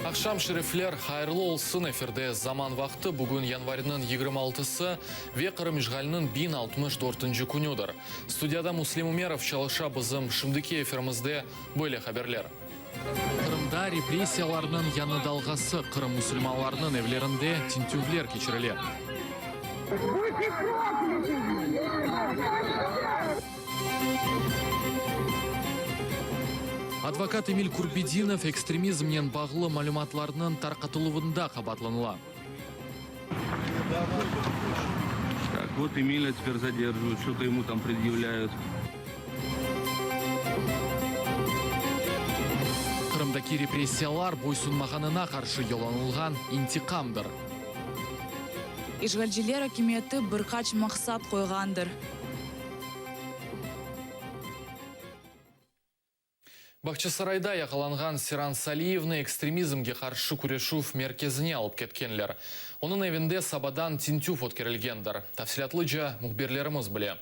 Aqşam şerifler, hayırlı olsun, efirde Zaman vaqtı, bugün yanvarniñ 26-sı ve Qırım işğaliniñ 1064-nci künüdir. Studiyada Müslim Ümerov çalışa, bizim şimdiki efirimizde böyle haberler. Qırımda repressiyalarnıñ yañı dalğası, Qırım musulmanlarınıñ evlerinde tintüvler keçirile. Advokat Emil Kurbedinov ekstremizmnen bağlı malümatlarnıñ tarqatıluvında qabaatlanıla. Tak, vot Emilya teper zaderjivayut, çto-to emu tam predyavlâyut. Qırımdaki repressiyalar boysunmağanına qarşı yollanılğan intiqamdır. İşğalciler akimiyeti bir qaç maqsat qoyğandır. Bağçasarayda yaqalanğan Seyran Saliyevni ekstremizmge qarşı küreşüv merkezine alıp ketkenler. Onıñ evinde sabadan tintüv ötkerilgendir. Tafsilâtlıca mühbirlerimiz bile.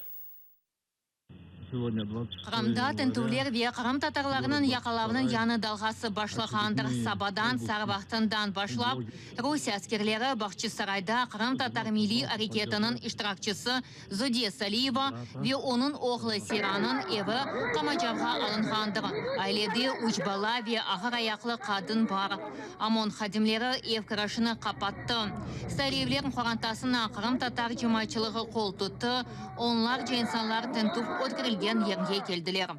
Qırımda tintüvler ve qırımtatarlarnıñ yaqalavnıñ yañı dalğası başlağandır. Sabadan, sar vaqtından başlap, Rusiye askerleri Bağçasarayda qırımtatar milliy areketiniñ iştirakçisi Zodiye Saliyeva ve onıñ oğlu Seyranıñ evi qamacavğa alınğandır. Ailede üç bala ve ağır ayaqlı qadın bar. OMON hadimleri ev kirişini qapattı. Saliyevler qorantasına qırımtatar cemaatçılığı qol tuttı, onlarca insanlar tintüv ötkerilgen yerge keldiler.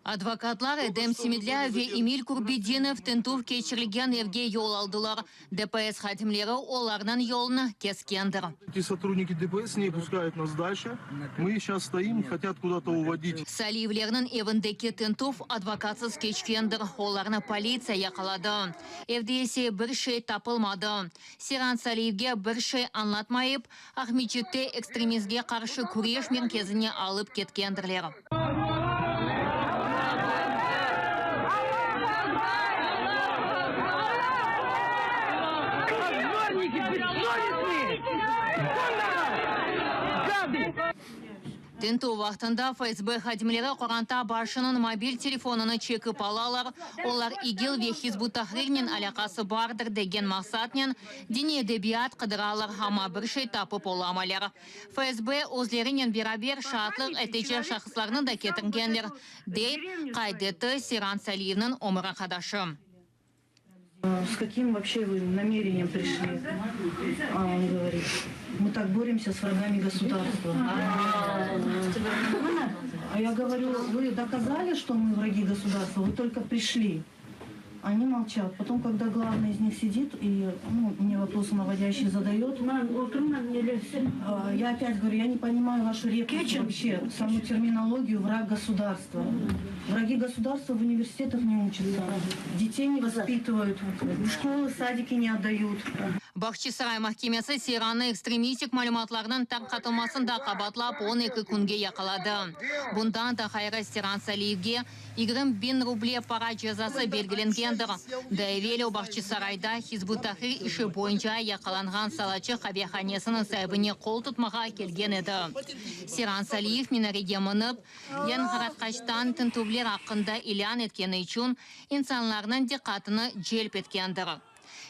Advokatlar Edem Semedlâyev ve Emil Kurbedinov tintüv keçirilgen evge yol aldılar. DPS hadimleri olarnıñ yolunı keskendir. Saliyevlerniñ evindeki tintüv advokatsız keçkendir, olarnı politsiya yaqaladı. Evde ise bir şey tapılmadı. Seyran Saliyevge bir şey añlatmayıp, Aqmescitte ekstremizge qarşı küreş merkezine alıp ketkendirler. Tintüv vaqtında FSB hadimleri qoranta başınıñ mobil telefonını çekip alalar, olar İGİL ve Hizb ut-Tahrirnen alâqası bardır degen maqsatnen diniy edebiyat qıdıralar, amma bir şey tapıp olamaylar. FSB özlerinen beraber şaatlıq etecek şahıslarnı da ketirgenler, dey qayd etti Seyran Saliyevniñ ömür arqadaşı. S kakim voobşe vı namereniyem prişli? A on govorit, mı tak boremsâ s vragami gosudarstva. A ya govoryu, vı dokazali, çto mı vragi gosudarstva, vı tolko prişli. Oni molçat. Potom, kogda glavnıy iz nih sidit i, nu, mne voprosı navodâşçiye zadayot, ya opât govoryu, ya ne ponimayu vašu repliku voobşe, samu terminologiyu vrag gosudarstva. Vragi gosudarstva v universitetah ne uçatsa, detey ne vospitıvayut, v şkolı, sadiki ne otdayut. Bağçasaray mahkemesi Seyrannı ekstremistik malümatlarnıñ tarqatılmasında qabaatlap 12 künge yaqaladı. Bundan da ğayrı Seyran Saliyevge 20 biñ ruble para cezası belgilengendir. Daa evel o Bağçasarayda Hizb ut-Tahrir işi boyunca yaqalanğan Salaçıq qavehanesiniñ saibine qol tutmağa kelgen edi. Seyran Saliyev minarege minip, Yañğıratqaçtan tintüvler aqqında ilân etkeni içün insanlarnıñ diqqatını celp etkendir.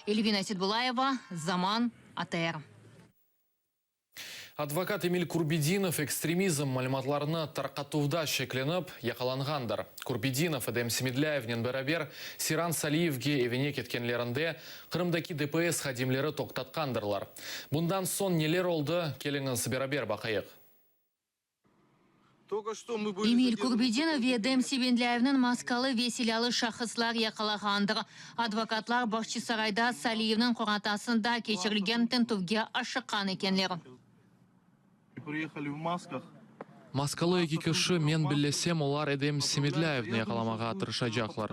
Elvina Setbulayeva, Zaman, ATR. Advokat Emil Kurbedinov ekstremizm malümatlarını tarqatuvda şeklenip, yaqalanğandır. Kurbedinov Edem Semedlâyevnen beraber Seyran Saliyevge evine ketkenlerinde Qırımdaki DPS hadimleri toqtatqandırlar. Bundan soñ neler oldı, keliñiz beraber baqayıq. Emil Kurbedinov ve Edem Semedlâyevniñ maskalı ve silâlı şahıslar yaqalağandır. Advokatlar Bağçasarayda Saliyevniñ qorantasında keçirilgen tintüvge aşıqqan ekenler. Maskalı eki kişi, men billesem, olar Edem Semedlâyevni yaqalamağa tırışacaqlar.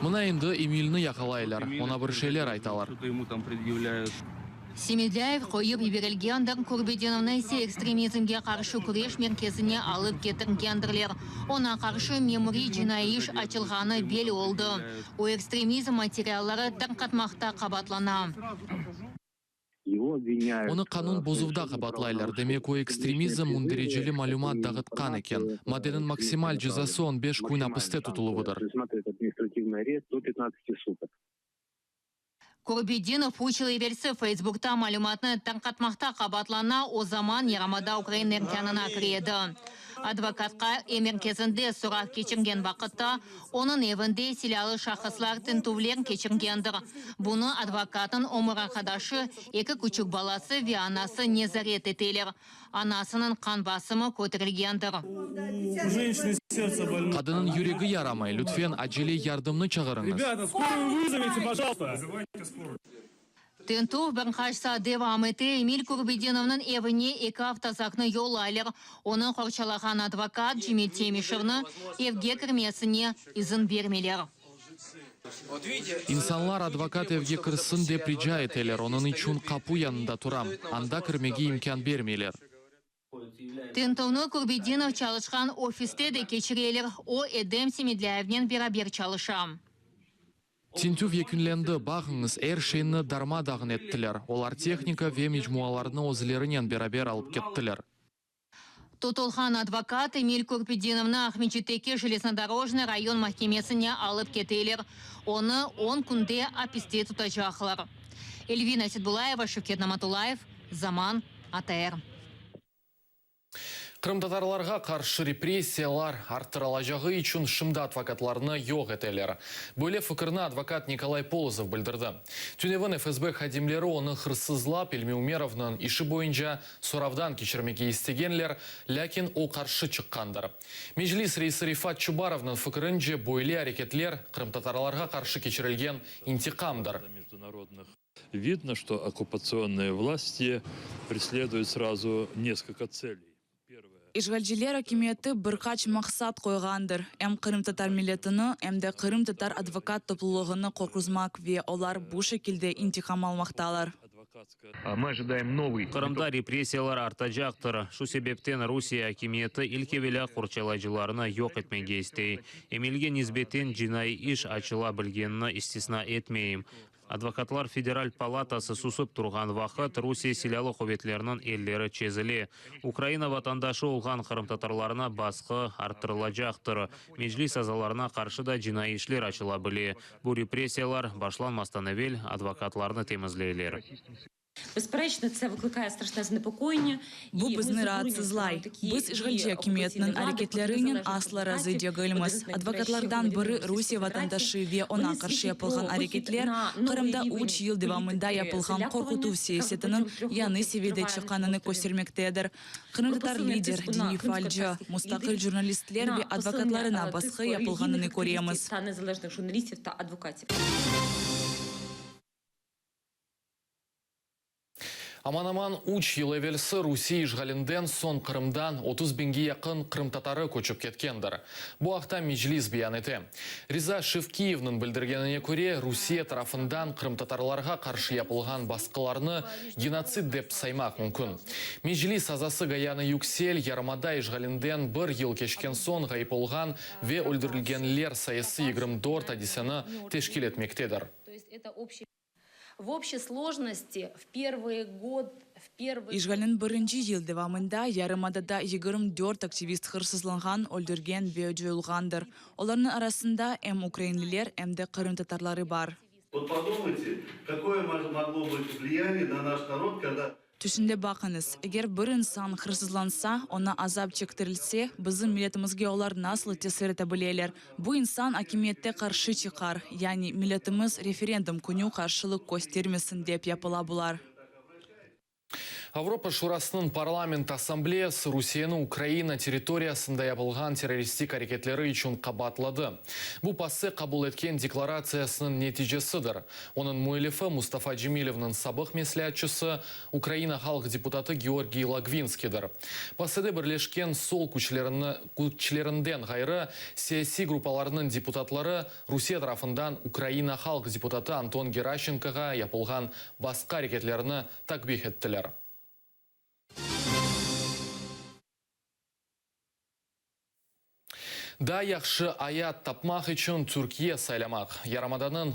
Mına endi Emilni yaqalaylar, oña bir şeyler aytalar. Semedlâyev qoyıp yiberilgendir, Kurbedinovnı ise ekstremizmge qarşı küreş merkezine alıp ketirgendirler. Oña qarşı memuriy cinaiy iş açılğanı belli oldı. O, ekstremizm materialları tarqatmaqta qabaatlana. Onı qanun bozuvda qabaatlaylar, demek o ekstremizm mündericeli malümat dağıtqan eken. Maddeniñ maksimal cezası on beş kün apiste tutuluvıdır. Kurbedinov üç yıl evelsi Feysbukta malümatnı tarqatmaqta qabaatlana, o zaman yarımada Ukraina erkânına kire edi. Advokatqa E merkezinde sorav keçirgen vaqıtta, onıñ evinde silâlı şahıslar tintüvler keçirgendir. Bunı advokatnıñ ömür arqadaşı, eki küçük balası ve anası nezaret eteler. Anasınıñ qan basımı köterilgendir. Qadınıñ yüregi yaramay, lütfen, acele yardımnı çağırıñız. Tintüv bir qaç saat devam ete, Emil Kurbedinovnıñ evine eki avtozaknı yollaylar. Onı qorçalağan advokat Cemil Temişevni evge kirmesine izin bermeyler. İnsanlar advokat evge kirsin dep rica eteler, onıñ içün qapu yanında turam, anda kirmege imkân bermeyler. Tintüvni Kurbedinov çalışqan ofiste de keçireler, o, Edem Semedlâyevnen beraber çalışa. Tintüv yekünlendi, bağıñız, er şeyni darma-dağın ettiler. Olar tehnika ve mecmualarnı özlerinen beraber alıp kettiler. Tutulğan advokat Emil Kurpedinovnı Aqmescitteki Jeleznodorojnıy rayon mahkemesine alıp keteler. Onı on künde apiste tutacaqlar. Elvina Setbulayeva, Şevket Namatullayev, Zaman, ATR. Qırımtatarlarğa qarşı repressiyalar arttırılacağı içün şimdi advokatlarnı yoq eteler. Böyle fikirni advokat Nikolay Polozov bildirdi. Tünevin FSB hadimleri onı hırsızlap, İlmi Umerovnıñ işi boyunca soravdan keçirmege istegenler, lâkin o qarşı çıqqandır. Meclis reisi Refat Çubarovnıñ fikirince, böyle areketler qırımtatarlarğa qarşı keçirilgen intiqamdır. Vidno, çto okkupatsionnıye vlasti presleduyut srazu neskolko tseley. İşğalciler akimiyeti bir qaç maqsat qoyğandır, em qırımtatar milletini, em de qırımtatar advokat toplulığını qorquzmaq ve olar bu şekilde intiqam almaqtalar. Qırımda repressiyalar artacaqtır. Şu sebepten Rusiye akimiyeti ilk evelâ qorçalayıcılarnı yoq etmege istey. Emilge nisbeten cinaiy iş açıla bilgenini istisna etmeyim. Advokatlar federal palatası susıp turğan vaqıt Rusiye Silâlı quvetleriniñ elleri çezile. Ukraina vatandaşı olğan qırımtatarlarına basqı arttırılacaqtır. Meclis azalarına qarşı da cinaiy işler açıla bile. Bu repressiyalar başlanmastan evel advokatlarnı temizleyler. Bu bizni raatsızlay. Biz işğalci akimiyetniñ areketlerinen asla razı degilmiz. Advokatlardan biri Rusiye vatandaşı ve oña qarşı yapılğan areketler Qırımda üç yıl devamında yapılğan qorqutuv siyasetiniñ yañı seviyede çıqqanını köstermektedir. Qırımtatar lider, diniy faalci, mustaqil jurnalistler ve advokatlarına basqı yapılğanını köremiz. Aman-aman üç yıl evelsi Rusiye işğalinden soñ Qırımdan 30 biñge yaqın qırımtatarı köçip ketkendir. Bu aqta Meclis beyan ete. Riza Şevkiyevniñ bildirgenine köre, Rusiye tarafından qırımtatarlarğa qarşı yapılğan basqılarnı genotsid dep saymaq mümkün. Meclis azası Gayana Yüksel yarımada işğalinden bir yıl keçken soñ ğayıp olğan ve öldürilgenler sayısı 24 adiseni teşkil etmektedir. İşğalniñ birinci yıl devamında yarımadada 24 aktivist hırsızlanğan, öldürgen ve coyulğandır. Olarnıñ arasında em ukrainliler, em de qırımtatarları bar. Tüşünde baqıñız, eger bir insan hırsızlansa, oña azap çektirilse, bizim milletimizge olar nasıl tesir ete bileler? Bu insan akimiyette qarşı çıqar, yani milletimiz referendum künü qarşılıq köstermesin dep yapıla bular. Avropa Şurasınıñ Parlament Assambleyası Rusiyeni Ukraina territoriyasında yapılğan terroristik areketleri içün qabaatladı. Bu PASE qabul etken deklaratsiyasınıñ neticesidir. Onıñ müellifi Mustafa Cemilevniñ sabıq mesleatçısı, Ukraina halq deputatı Georgiy Logvinskiydir. PASEde birleşken sol küçlerini küçlerinden ğayrı, siyasiy gruppalarnıñ deputatları Rusiye tarafından Ukraina halq deputatı Anton Geraşçenkoğa yapılğan basqı areketlerini takbih ettiler. Daa yahşı ayat tapmaq içün Türkiye saylamaq, yarımadanıñ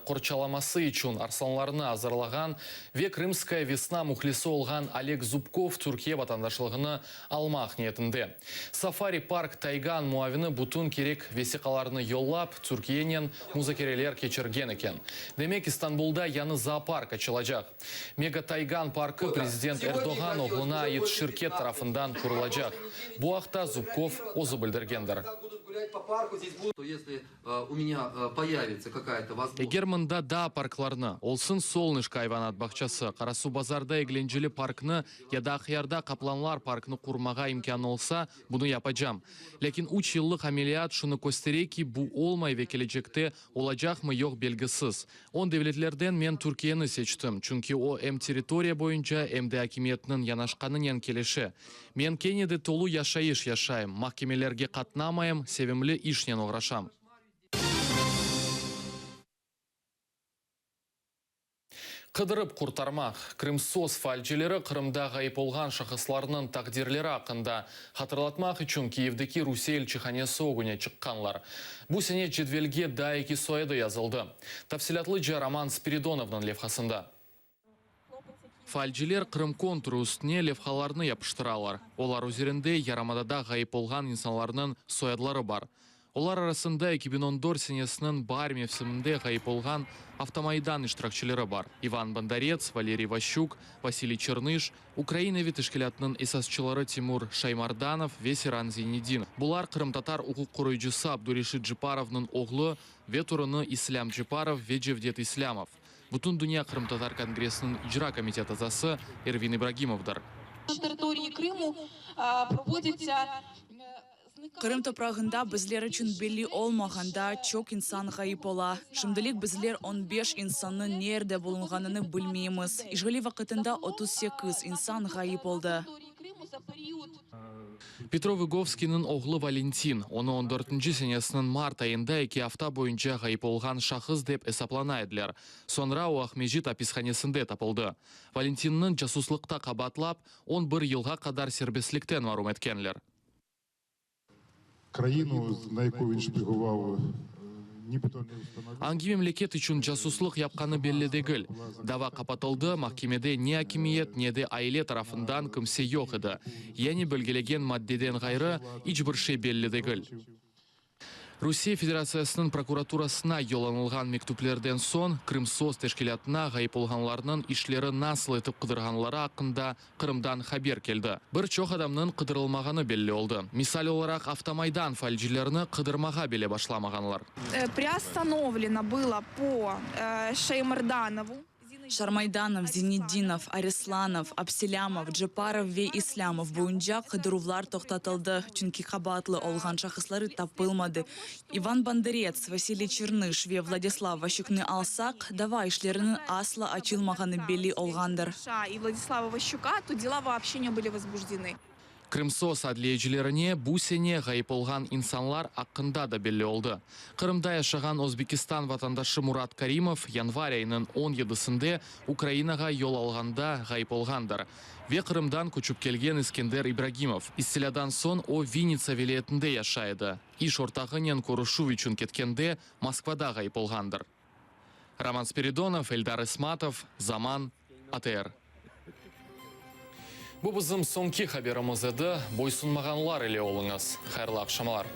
qorçalaması içün arslanlarnı azırlağan ve Krımskaya vesna mühlisi olğan Oleg Zubkov Türkiye vatandaşlığını almaq niyetinde. Safari Park Taygan muavini bütün kerek vesiqalarnı yollap, Türkiyenen muzakereler keçirgen eken. Demek, İstanbulda yañı zoopark açılacaq. Mega Taygan parkı prezident Erdoğan oğluna ait şirket tarafından qurulacaq. Bu aqta Zubkov özü bildirgendir. Eger mında daa parklarnı, olsun Solnışko ayvanat bağçası, Qarasuvbazarda eglenceli parknı ya da Aqyarda qaplanlar parknı qurmağa imkân olsa, bunı yapacam. Lâkin üç yıllıq ameliyat şunı köstere ki, bu olmay ve kelecekte olacaqmı yoq belgisiz. On devletlerden men Türkiyeni seçtim, çünki o em territoriya boyunca, em de akimiyetniñ yanaşqanınen kelişe. Men kene de tolu yaşayış yaşayım, mahkemelerge qatnamayım, sevimli işnen oğraşam. Qıdırıp qurtarmaq, Krımsos faalcileri Qırımda ğayıp olğan şahıslarnıñ taqdirleri aqqında hatırlatmaq içün Kiyevdeki Rusiye elçihanesi ögüne çıqqanlar. Bu sene cedvelge daa eki soyadı yazıldı. Tafsilâtlıca Roman Spiridonovnıñ levhasında. Faalciler Qırım konturı üstüne levhalarnı yapıştıralar. Olar üzerinde yarımadada ğayıp olğan insanlarnıñ soyadları bar. Olar arasında 2014 senesiniñ baar mevsiminde ğayıp olğan Avtomaydan iştirakçileri bar, İvan Bondarets, Valeriy Vaşçuk, Vasiliy Çernış, Ukrain evi teşkilâtınıñ esasçıları Timur Şaymardanov ve Seyran Zeynedinov. Bular qırımtatar uquq qoruyıcısı Abdureşit Ceparovnıñ oğlu ve torunı İslâm Ceparov ve Cevdet İslâmov, Bütündünya qırımtatar kongressiniñ icra komitet azası Ervin İbragimovdır. Qırım toprağında bizler içün belli olmağan daa çoq insan ğayıp ola. Şimdilik bizler on beş insannıñ nerde bulunğanını bilmeymiz. İşğalli vaqıtında 38 insan ğayıp oldı. Petro Vıgovskiyniñ oğlu Valentin, onı on dörtünci senesiniñ mart ayında eki afta boyunca ğayıp olğan şahıs dep esaplana ediler. Soñra o Aqmescit apishanesinde tapıldı. Valentinniñ casuslıqta qabaatlap, on bir yılğa qadar serbestlikten marum etkenler. Angi memleket içün casuslıq yapqanı belli degil. Dava qapatıldı, mahkemede ne akimiyet, ne de aile tarafından kimse yoq edi. Yani belgilegen maddeden ğayrı, iç bir şey belli degil. Rusiye Federatsiyasınıñ prokuraturasına yollanılğan mektüplerden soñ, Krımsos teşkilâtına ğayıp olğanlarnıñ işleri nasıl etip qıdırğanları aqqında Qırımdan haber keldi. Bir çoq adamnıñ qıdırılmağanı belli oldı. Misal olaraq, Avtomaydan faalcilerini qıdırmağa bile başlamağanlar. Priostanovrleno bylo po Şaymardanovу. Şarmaydanov, Zinetdinov, Arislanov, Abselâmov, Ceparov ve İslâmov boyunca qıdıruvlar toqtatıldı, çünki qabaatlı olğan şahısları tapılmadı. İvan Bondarets, Vasiliy Çernış ve Vladislav Vaşükni alsaq, dava işleriniñ asla açılmağanı belli olğandır. Krımsos adliyecilerine bu sene ğayıp olğan insanlar aqqında da belli oldı. Qırımda yaşağan Özbekistan vatandaşı Murat Karimov yanvar ayınıñ on yedisinde Ukrainağa yol alğanda ğayıp olğandır. Ve Qırımdan köçip kelgen İskender İbragimov. İstilâdan soñ o Vinnitsa vilâyetinde yaşay edi. İş ortağınen körüşüv içün ketkende Moskvada ğayıp olğandır. Roman Spiridonov, Eldar İsmatov, Zaman, ATR. Bu bizim soñki haberimiz edi. Boysunmağanlar ile oluñız. Hayırlı aqşamlar.